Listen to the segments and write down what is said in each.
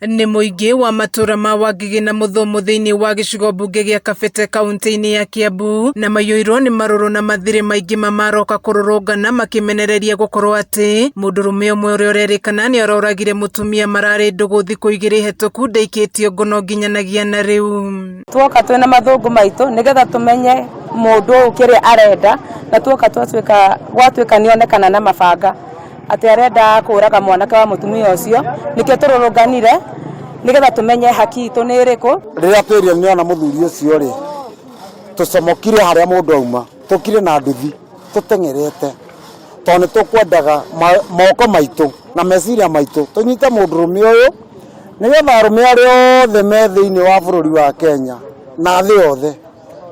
Nĩ mũingĩ wa matũra ma Wangigĩ na Mũthũmũ thĩinĩ wa gĩcigo mbunge gĩa Kabete kaunti-inĩ ya Kiambu na maiyũirwo nĩ marũrũ na mathirĩ maingĩ mamaroka kũrũrũngana makĩmenereria gũkorwo atĩ mũndũrũme ũmwe ũrĩa ũrerĩkana nĩ aroragire mũtumia mararĩ ndũgũ thikũ igĩrĩ hetũku ndaikĩtio ngono nginyanagia na rĩu. Tuoka twĩna mathũngũ maitũ nĩgetha tũmenye mũndũ ũyũ kĩrĩa arenda, na tuoka twatuĩka gwatuĩka nĩonekana na mabanga atĩ arenda kũraga mwanake wa mũtumia ũcio, nĩkĩo tũrũrũnganire nĩgetha tũmenye haki itũ nĩ ĩrĩkũ. Rĩrĩa twĩrire nĩona mũthuri ũcio rĩ, tũcomokire harĩa mũndũ auma, tũkire na nduthi tũteng'erete, tondũ nĩ tũkwendaga moko maitũ na meciria maitũ tũnyite mũndũrũme ũyũ, nĩgetha arũme arĩa othe me thĩinĩ wa bũrũri wa Kenya na thĩ yothe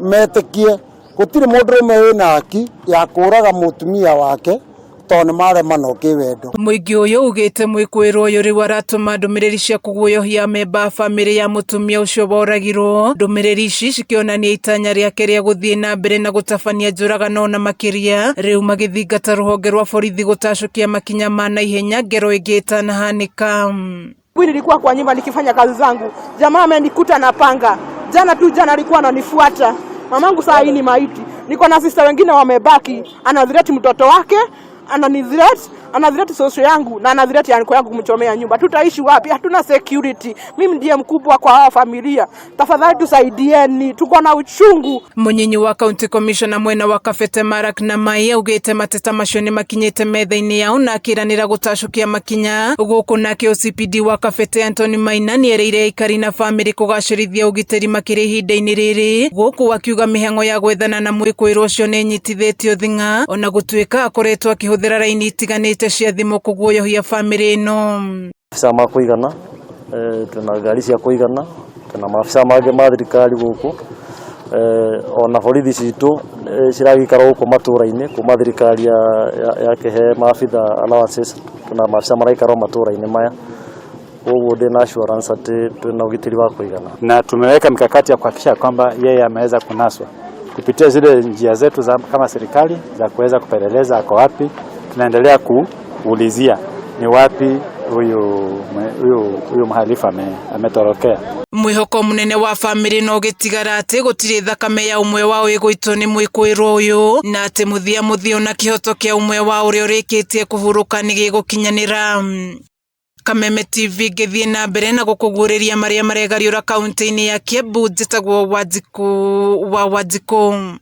metĩkie gũtirĩ mũndũrũme wĩna haki ya kũraga mũtumia wake tondũ nĩ maremana kĩwendo. Mũingĩ ũyũ ugĩte mwĩkũĩrwo ũyũ rĩu aratũma ndũmĩrĩri cia kũguoyohia memba a bamĩrĩ ya mũtumia ũcio woragirwo. Ndũmĩrĩri ici cikĩonania itanya rĩake rĩa gũthiĩ na mbere na gũtabania njũragano na makĩria rĩu magĩthingata rũhonge rwa borithi gũtacũkia makinya ma naihenya ngero ĩngĩ ĩtanahanĩka. Nilikuwa kwa nyumba nikifanya kazi zangu, jamaa amenikuta na panga. Jana tu jana alikuwa ananifuata mamangu, saa hii ni maiti. Niko na sister wengine wamebaki, anathreat mtoto wake, ananithreat, anathreat shosho yangu na anathreat uncle yangu kumchomea nyumba. Tutaishi wapi? Hatuna security. Mimi ndiye mkubwa kwa hawa familia. Tafadhali tusaidieni, tuko na uchungu. Mũnyinyi wa county commissioner mwena wa Kabete Marak na Mai augĩte mateta macio nĩ makinyĩte metha-inĩ yao na akĩranĩra gũtacũkia makinya. Gũkũ nake OCPD wa Kabete Anthony Maina nĩerĩire aikari na bamĩrĩ kũgacĩrithia ũgitĩri makĩria ihinda-inĩ rĩrĩ, gũkũ akiuga mĩhang'o ya gwethana na mwĩkũĩrwo ũcio nĩ ĩnyitithĩtio thing'a ona gũtuĩka akoretwo akĩhũthĩra raini itiganĩte cia thimũ kũguoyohia bamĩrĩ ĩno. Maafisa ma kũigana, twĩna ngari cia kũigana, twĩna maafisa mangĩ ma thirikari gũkũ, ona borithi citũ ciragĩikara gũkũ matũra-inĩ kuma thirikari yakĩhe maabitha allowances, twĩna maafisa maraikara o matũra-inĩ maya, koguo ndĩna assurance atĩ twĩna ũgitĩri wa kũigana. Na tumeweka mikakati ya kuhakikisha kwamba yeye ameweza kunaswa kupitia zile njia zetu za kama serikali za kuweza kupeleleza ako wapi. Tunaendelea kuulizia ni wapi huyu mhalifu ametorokea. Mwĩhoko mũnene wa bamĩrĩ no ũgĩtigara atĩ gũtirĩ thakame ya ũmwe wao ĩgũitwo nĩ mwĩkũĩrwo ũyũ na atĩ mũthia mũthia ona kĩhoto kĩa ũmwe wao ũrĩa ũrĩkĩtie kũhurũka nĩ gĩgũkinyanĩra. Kameme TV ngĩthiĩ na mbere na gũkũguũrĩria marĩa maregariũra kaunti-inĩ ya Kiambu. Njĩtagwo Wanjikũ wa Wanjikũ.